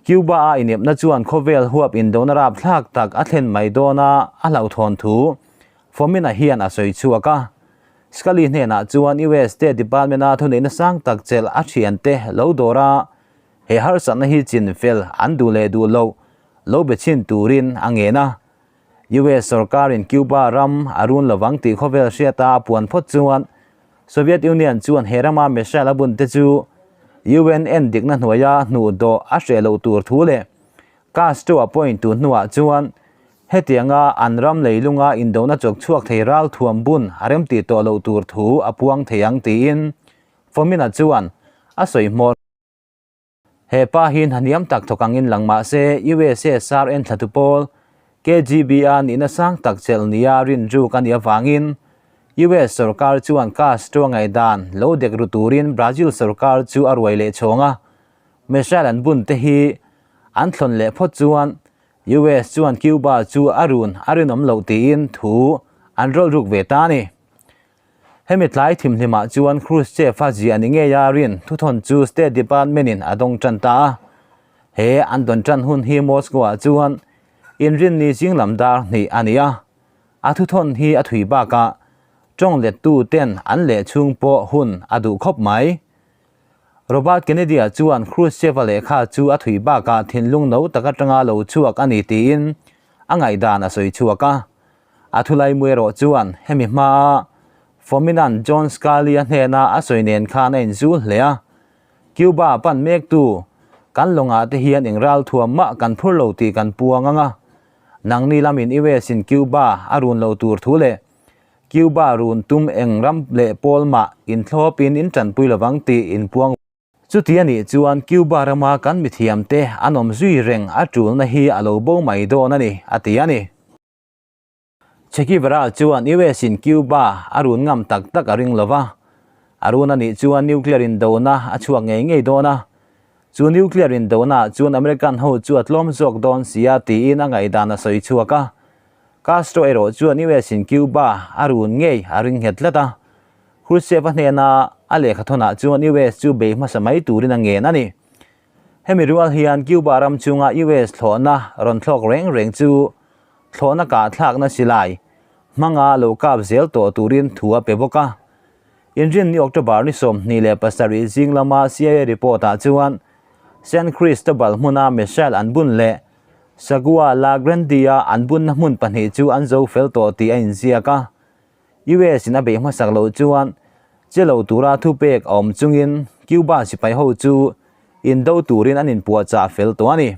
Cuba-a inepna chuan khawvel huap indona rapthlak tak a thlen mai dawn a, a hlauhthawn thu Fomina hian a sawi chhuak a. Scully hnenah chuan US State Department-a thuneihna sang tak chelh a thiante lo dawr a, he harsatna hi chin fel an duh leh duh loh lo be chhin turin a ngen a. US sorkarin Cuba ram a run lovang tih khawvel hriata a puan phawt chuan Soviet Union chuan he rama missile a bun te chu UN en dikna hnuaia hnuh dawh a hreh loh tur thu leh Castro a point tu hnuah chuan hetianga an ram leilunga indona chawk chhuak thei ral thuam bun a remtih tawh loh tur thu a puang thei ang tiin Fomina chuan a sawi hmawr. He pa hi hnahniam tak thawk angin lang mah se USSR enthlatu pawl KGB-a nihna sang tak chelh nia rinruk a nih avangin US sorkar chuan Castro ngaihdan lo dek ru turin Brazil sorkar chu a ruai leh chhawng a. Missile an bun te hi an thlawn leh phawt chuan US chuan Cuba chu a run a rinawm loh tiin thu an rawlh ruk ve ta a ni. Hemi tlai thimhlimah chuan Khrushchev-a ziah ni ngei a rin thuthawn chu State Department-in a dawng tan ta a. He an dawn tan hun hi Moscow-ah chuan inrinni zing lam dar hnih a ni a. A thuthawn hi a thui bakah tawng lettu ten an leh chhung pawh hun a duh khawp mai. Robert Kennedy-a chuan Khrushchev-a lehkha chu a thui bakah thinlung no tak atanga lo chhuak a ni tiin a ngaihdan a sawi chhuak a. A thulai mu erawh chuan hemi hmaa Fominan John Sculley-a hnena a sawi nen khan a inzul hle a. Cuba pan mektu kan lawngah te hian eng ralthuam mah kan phur lo tih kan puang ang a. Nangni lamin US-in Cuba a run lo tur thu leh Cuba run tum eng ram leh pawl mah inthlawpin in tanpui lovang tih inpuang. Chuti a nih chuan Cuba rama kan mithiamte an awm zui reng a tulna hi a lo bo mai dawn a ni, a ti a ni. Che Guevara chuan US in Cuba a run ngam tak tak a ring lo va, a run a nih chuan nuclear indona a chhuak ngei ngei dawn a, chu nuclear indona ah chuan American ho chu a tlawm zawk dawn sia tiin a ngaihdan a sawi chhuak a. Castro erawh chuan US in Cuba a run ngei a ring nghet tlat a, Khrushchev a hnena a lehkhathawnah chuan US chu bei hmasa mai turin a ngen a ni. Hemi rual hian Cuba ram chunga US thlawhna rawn thlawk reng reng chu thlawhna kahthlakna silai hmanga lo kap zel tawh turin thu a pe bawk a. Inrinni October ni 27 zing lama CIA report ah chuan San Cristobal hmuna missile an bun leh Sagua La Grande-a an bunna hmun pahnih chu an zo fel tawh tih a inziak a. US in a beih hmasak loh chuan che lo tura thupek a awm chungin Cuba sipai ho chu indo turin an inpuahchah fel tawh a ni.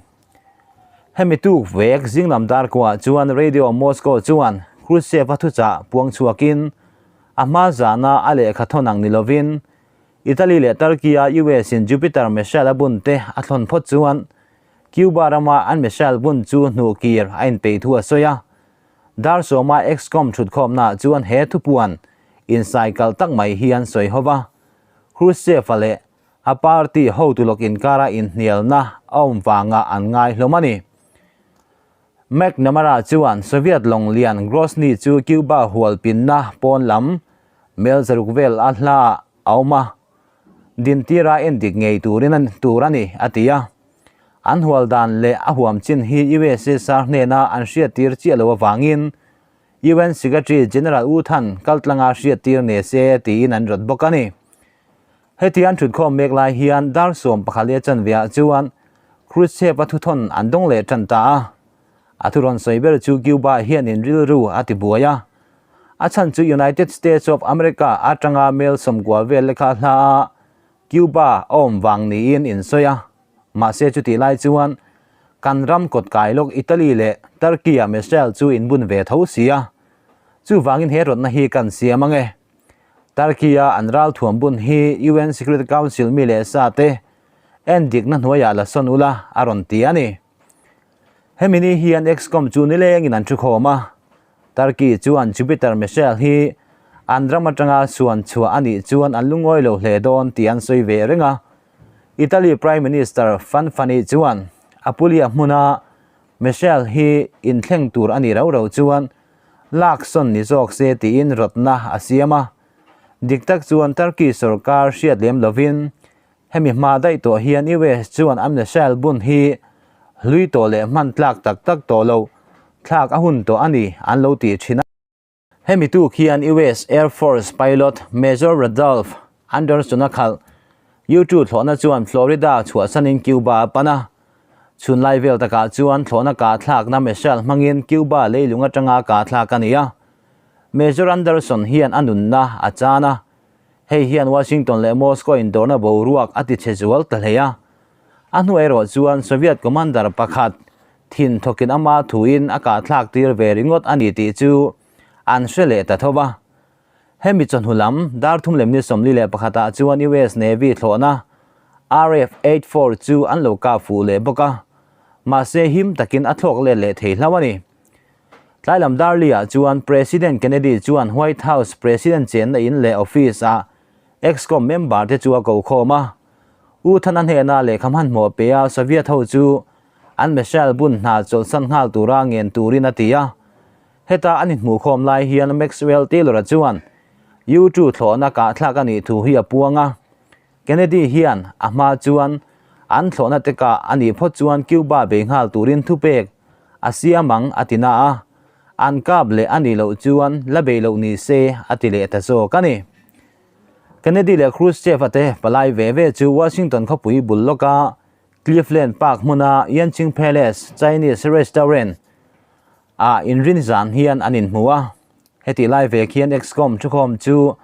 Hemi tuk vek zinglam darkuah chuan Radio Moscow chuan Khrushchev-a thuchah puang chhuakin a hma zana a lehkha thawn ang ni lovin Italy leh Turkey-a US-in Jupiter missile a bun te a thlawn phawt chuan Cuba rama an missile bun chu hnuh kir a inpeih thu a sawi a. Dar sawma Excom thutkhawmnaah chuan he thupuan insaikal tak mai hi an sawi ho va. Khrushchev-a leh a party hotu lawk inkara inhnialna a awm vangah an ngai hlawm a ni. McNamara chuan Soviet lawng lian Grozny chu Cuba hual pinna pawn lam mel zaruk vel a hla ah a awm a, dintira endik ngei turin a tur a ni, a ti a. An hual dan leh a huam chin hi USSR hnena an hriattir chiah lo avangin UN Secretary General U Thant kaltlanga hriattir ne se tiin an rawt bawk a ni. Heti an thutkhawm mek lai hian dar 11 leh chanveah chuan Khrushchev-a thuthawn an dawng leh tan ta a. A thu rawn sawi ber chu Cuba hianin rilru a ti buai a. A chhan chu United States of America atanga mel 90 vel lekha hla a Cuba a awm vang niin in sawi a. Mahse chutih lai chuan kan ram kawt kai lawk Italy leh Turkey-a missile chu inbun ve tho si a. Chuvangin he rawtna hi kan siam ange. Turkey-a an ralthuam bun hi UN Security Council mi leh sa te en dikna hnuaiah la sawn ula a rawn ti a ni. Hemi ni hian ExComm chu nilengin an thukhawm a, Turkey chuan Jupiter missile hi an ram atanga suan chhuah a nih chuan an lungawi lo hle dawn tih an sawi ve reng a. Italy Prime Minister Fanfani chuan Apulia hmuna missile hi inthleng tur a nih rau rau chuan lak sawn ni zawk se tiin rawtna a siam a. Dik tak chuan Turkey sorkar hriat lem lovin hemi hma daih tawh hian US chuan a missile bun hi hlui tawh leh hman tlak tak tak tawh lo thlak a hun tawh a ni an lo tih thin a. Hemi tuk hian US Air Force pilot Major Rudolph Anderson-a khalh U-2 thlawhna chuan Florida chhuahsanin Cuba a pan a. Chhun lai vel takah chuan thlawhna kah thlakna missile hmangin Cuba leilung atanga kah thlak a ni a. Major Anderson hian a nunna a chan a. Hei hian Washington leh Moscow indawrna boruak a ti chhe zual ta hle a. A hnu erawh chuan Soviet commander pakhat thin thawkin ama thuin a kah thlak tir ve ringawt a ni tih chu an hre leh ta tho va. Hemi chawhnu lam dar thum lem ni 41 ah chuan US Navy thlawhna RF 84 chu an lo kap fuh leh bawk a, mahse him takin a thlawk let leh thei hlauh a ni. Tlai lam dar li ah chuan President Kennedy chuan White House President chenna in leh office ah ExComm member te chu a ko khawm a. U Thana hnena lehkha hmanhmawh pe a Soviet ho chu an missile bun hna chawlhsan nghal tura ngen turin a ti a. Heta an inhmuhkhawm lai hian Maxwell Taylor-a chuan U-2 thlawhna kahthlak a nih thu hi a puang a. Kennedy hian a hma chuan an thlawhna te kah a nih phawt chuan Cuba bei nghal turin thupek a siam ang a ti na a, an kap leh a nih loh chuan la bei loh ni se a ti leh ta zawk a ni. Kennedy leh Khrushchev-a te palai ve ve chu Washington khawpui bul lawka Cleveland Park hmuna Yanqing Palace Chinese Restaurant ah inrin zan hian an inhmu a. Hetih lai vek hian ExComm thukhawm chu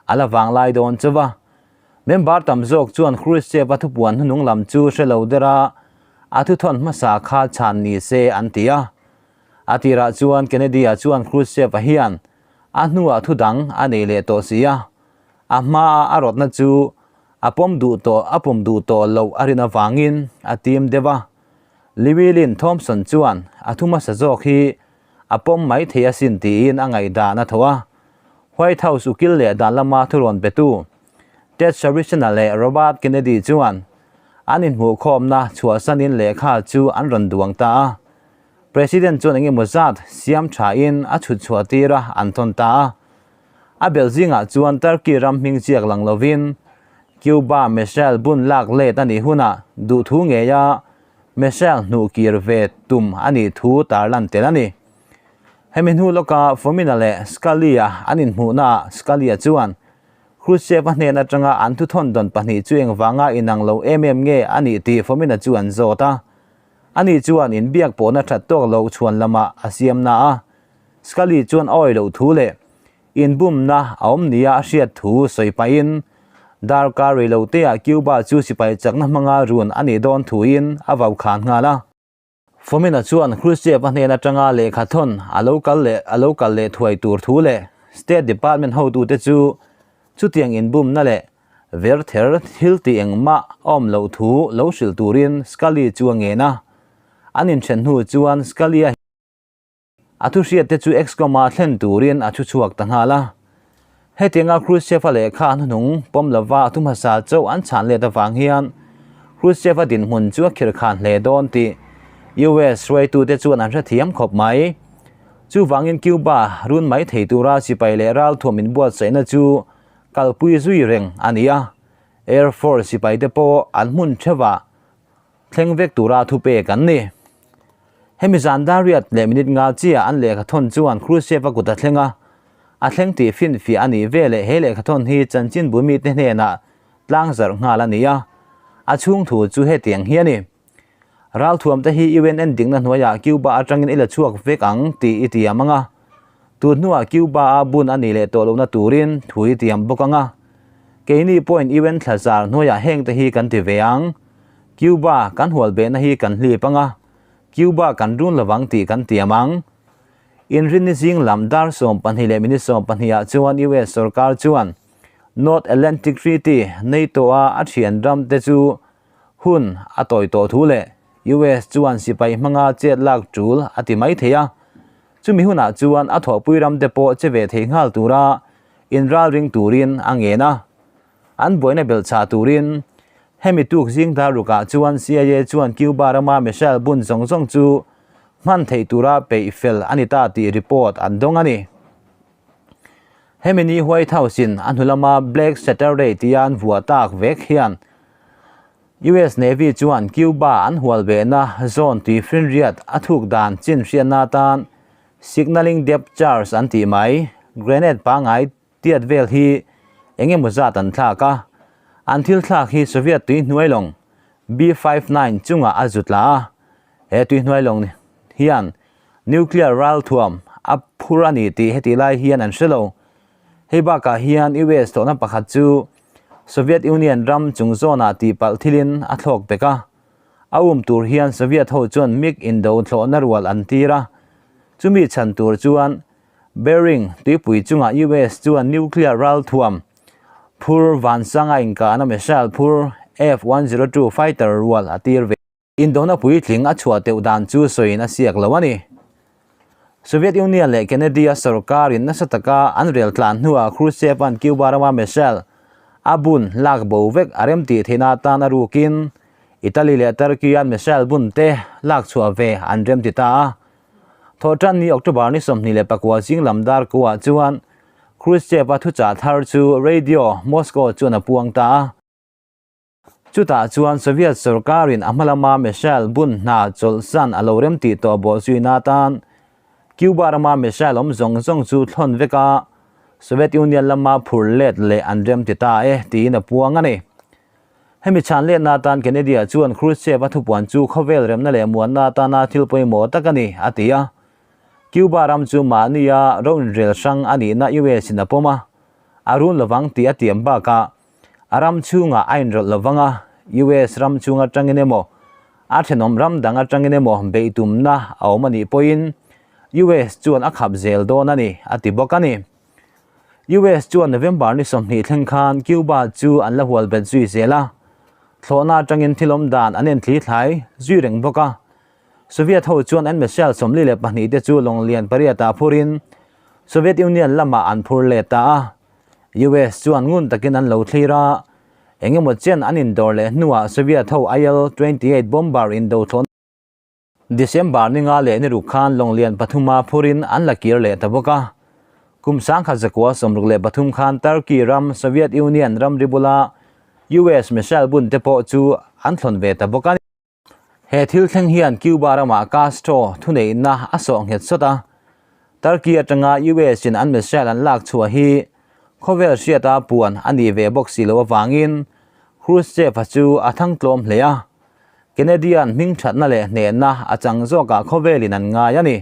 a la vang lai dawn chauh a. Member tam zawk chuan Khrushchev-a thupuan hnunung lam chu hre lo der a, a thuthawn hmasa kha chhan ni se an ti a. A tirah chuan Kennedy-a chuan Khrushchev-a hian a hnuah thu dang a nei leh tawh si a, a hmaa a rawtna chu A pawm duh tawh, a pawm duh tawh loh a rin avangin a tim deuh a. Llewellyn Thompson chuan a thu hmasa zawk hi A pawm mai thei asin tiin a ngaihdan a tho a. White House ukil leh dan lama thurawn petu Ted Sarissena leh Robert Kennedy chuan an inhmuhkhawmna chhuahsanin lehkha chu an rawn duang ta a. President chuan engemaw zat siam thain a chhut chhuah tir a, an thawn ta a. A belh zingah chuan Turkey ram hming chiak lang lovin Cuba missile bun lak let a nih hunah duhthu ngeia missile hnuh kir ve tum a nih thu tarlan tel a ni. Hemi hnu lawka Fomina leh Scalia an inhmuhnaah Scalia chuan Khrushchev-a hnen atanga an thuthawn dawn pahnih chu engvanga inang lo em em nge a nih tih Fomina chu an zawt a. Ani chuan inbiak pawhna that tawk loh chhuan lamah a siam na a, Scully chuan a awih loh thu leh inbumna a awm nia a hriat thu sawi pahin darkar rei lo teah Cuba chu sipai chakna hmanga run a nih dawn thuin a vau khan nghal a. Fomina chuan Khrushchev-a hnen atanga lehkha thawn a lo kal leh a lo kal leh thuai tur thu leh State Department hotute chu chutiang inbumna leh Verther thil tih engmah a awm loh thu lo hrilh turin Scully chu a ngen a. An inthen hnu chuan Scully-a a thu hriat te chu Excom-a thlen turin a thu chhuak ta nghal a. Hetianga Khrushchev-a lehkha a hnuhnung pawm lova a thu hmasa chauh an chhan let avang hian Khrushchev-a dinhmun chu a khirkhan hle dawn tih US hruaitute chuan an hrethiam khawp mai. Chuvangin Cuba run mai thei tura sipai leh ralthuam inbuatsaihna chu Kalpui zui reng a ni a, Air Force sipaite pawh an hmun theuhah thleng vek tura thupek an ni. Hemi zan dar riat leh minute nga chiah an lehkha thawn chuan Khrushchev-a kut a thleng a, a thleng tih finfiah a nih veleh he lehkha thawn hi chanchinbu mite hnenah tlangzarh nghal a ni a, a chhung thu chu hetiang hi a ni. Ralthuam te hi UN dikna hnuaiah Cuba atangin i la chhuak vek ang tih i tiam ang a. Tun hnuah Cuba a bun a nih leh tawh lohna turin thu i tiam bawk ang a. Keini pawhin UN thlazar hnuaiah heng te hi kan ti ve ang. Cuba kan hual behna hi kan hlip ang a, Cuba kan run lovang tih kan tiam ang. Inrinni zing lam dar 12 leh minute 12 ah chuan US sorkar chuan North Atlantic Treaty, NATO a a thian ram te chu Hun a tawi tawh thu leh US chuan sipai hmanga chet lak tul a ti mai thei a, chumi hunah chuan a thawhpui ram te pawh che ve thei nghal tura inralring turin a ngen a. An buaina belhchhah turin hemi tuk zing dar rukah chuan CIA chuan Cuba rama missile bun zawng zawng chu hman theih tura peih fel a ni ta tih report an dawng a ni. Hemi ni White House in a hnu lama Black Saturday tia an vuah tak vek hian US Navy chuan Cuba an hual behna zone tui finriat a thuk dan chin hriatna atan signalling depth charge an tih mai grenade pangngai tiat vel hi eng emaw zat an thlak a, an thil thlak hi Soviet tui hnuai lawng B-59 chungah a zut la a, he tui hnuai lawng hian Nuclear ralthuam a phur a ni tih heti lai hian an hre lo. Hei bakah hian US tawhna pakhat chu Soviet Union ram chung zawnah tihpalh thilin a thlawk pek a. A um tur hian Soviet ho chuan MiG indo thlawhna rual an tir a. Chumi chhan tur chuan Bering tuipui chungah US chuan nuclear ralthuam phur vansanga inkahna missile phur F-102 fighter rual a tir ve. Indona puitling a chhuah teuh dan chu sawiin a siak lo a ni. Soviet Union leh Kennedy-a sorkarin nasa taka an rel tlan hnuah Khrushchev-a'n Cuba rama missile a bun lak bo vek a remtih theihna atan a rukin Italy leh Turkey-a'n missile bun te lak chhuah ve an remti ta a. Thawhṭan ni October ni 24 zing lam dar kuah chuan Khrushchev-a thuchah thar chu Radio Moscow chuan a puang ta a. Chutah chuan Soviet sorkarin a hma lama missile bun hna chawlhsan a lo rem tih tawh bawh zuina atan Cuba rama missile awm zawng zawng chu thlawn vek a, Soviet Union lama phur let leh an rem ti ta e tiin a puang a ni. Hemi chhan letna atan Kennedy-a chuan Khrushchev-a thupuan chu khawvel remna leh muanna atana thil pawimawh tak a ni, a ti a. Cuba ram chu mahnia ro inrel hrang a nihna US-in a pawm a, a run lovang tih a tiam bakah A ram chhungah a inrawlh lo vang a, US ram chhung atangin emaw, a thenawm ram dang atangin emaw beih tumna a awm a nih pawhin US chuan a khap zel dawn a ni, a ti bawk a ni. US chuan November ni 20 thleng khan Cuba chu an la hual bet zui zel a, thlawhna atangin thil awm dan an enthlithlai zui reng bawk a. Soviet ho chuan an missile 42 te chu lawng lian pariatah phurin Soviet Union lamah an phur let ta a. US chuan ngun takin an lo thlir a, engemaw chen an indawr leh hnuah Soviet ho IL-28 bomber indo thlawhna December ni nga leh ni ruk khan lawng lian pathuma phurin an la kir leh ta bawk a. Kum 1963 khan Turkey ram Soviet Union ramri bula US missile bun te pawh chu an thlawn ve ta bawk a ni. He thil thleng hian Cuba ramah Castro thuneihna a sawh nghet sawt a. Turkey atanga US in an missile an lak chhuah hi khawvel hriata puan a nih ve bawk si loh avangin Khrushchev-a chu a thang tlawm hle a. Kennedy-a'n hmingthatna leh hnehna a chang zawkah khawvelin an ngai a ni.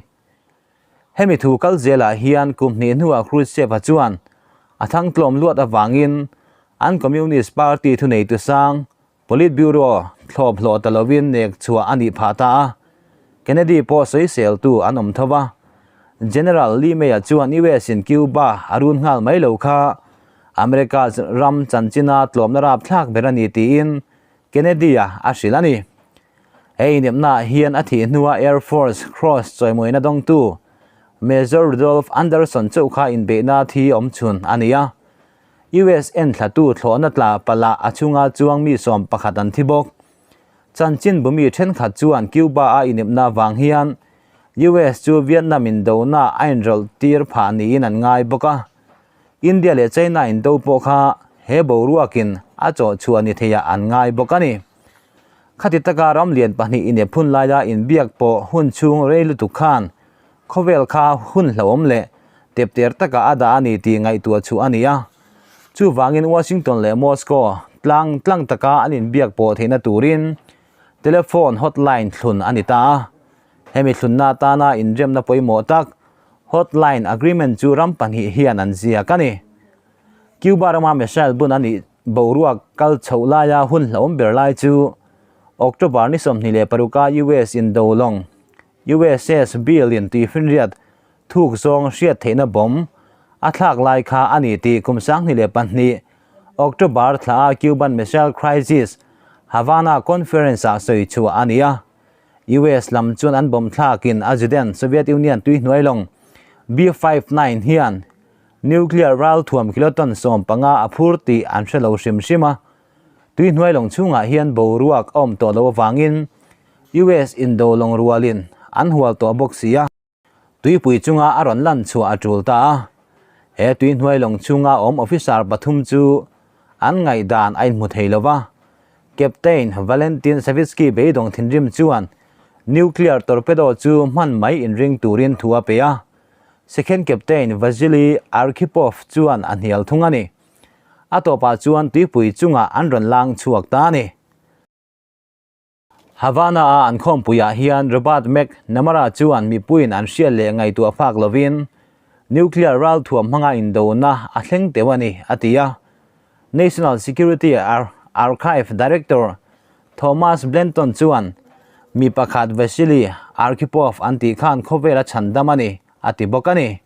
Hemi thu kal zelah hian kum hnih hnuah Khrushchev-a chuan a thangtlawm luat avangin an Communist Party thuneitu sang Politburo thlawp hlawh ta lovin nek chhuah a nih phah ta a, Kennedy pawh sawiseltu an awm tho va. General Lee May-a chuan US-in Cuba a run nghal mai lo kha America ram chanchina tlawmna rapthlak ber a ni tiin Kennedy-a a hrilh a ni. He inepnaah hian a thih hnua Air Force Cross chawimawina dawngtu Major Rudolph Anderson chauh kha inbeihna thi awm chhun a ni a. US enthlatu thlawhna tla palh a chhunga chuang mi 11 an thi bawk. Chanchin bumi thenkhat chuan Cuba-a inepna vang hian US chu Vietnam indona a inrawlh tir phah niin an ngai bawk a. India leh China indo pawh kha he boruakin a chawh chhuah ni theiah an ngai bawk a ni. Khati taka ram lian pahnih inep hun laia inbiak pawh hun chhung rei lutuk khan khawvel kha hun hlauhawm leh tepter taka a dah a ni tih ngaihtuah chhuah a ni a. Chuvangin Washington leh Moscow tlang tlang taka an inbiak pawh theihna turin telephone hotline thlun a ni ta a. Hemi thlunna atana inremna pawimawh tak Hotline Agreement chu ram pahnih hian an ziak a ni. Cuba rama missile bun a nih boruak kal chhoh laia hun hlauhawm ber lai chu October ni 26 a US indo lawng USS Beale in tuifinriat thuk zawng hriat theihna bomb a thlak lai kha a ni tih kum 2002 October thla a Cuban Missile Crisis Havana Conference ah sawi chhuah a ni a. US lam chuan an bomb thlakin a Zuden Soviet Union tuihnuai lawng B-59 hian nuclear ralthuam kiloton 15 a phur tih an hre lo hrim hrim a. Tuihnuai lawng chhungah hian boruak a awm tawh loh avangin US indo lawng rualin an hual tawh bawk si a. Tuipui chunga a rawn lan chhuah a tul ta a. He tuihnuai lawng chhunga awm officer pathum chu an ngaihdan a inhmu thei lo va. Captain Valentin Savitsky beidawng thinrim chuan nuclear torpedo chu hman mai inring turin thu a pe a. Second Captain Vasily Arkhipov chuan a hnial thung a ni. A tawpah chuan tuipui chungah an rawn lang chhuak ta a ni. Havana-a an khawmpuiah hian Robert McNamara chuan mipuiin an hriat leh ngaihtuah fak lovin nuclear ralthuam hmanga indona a thleng teuh a ni, a ti a. National Security Archive Director Thomas Blanton chuan mi pakhat Vasily Arkhipov an tih khan khawvel a chhandam a ni, a ti bawk a ni.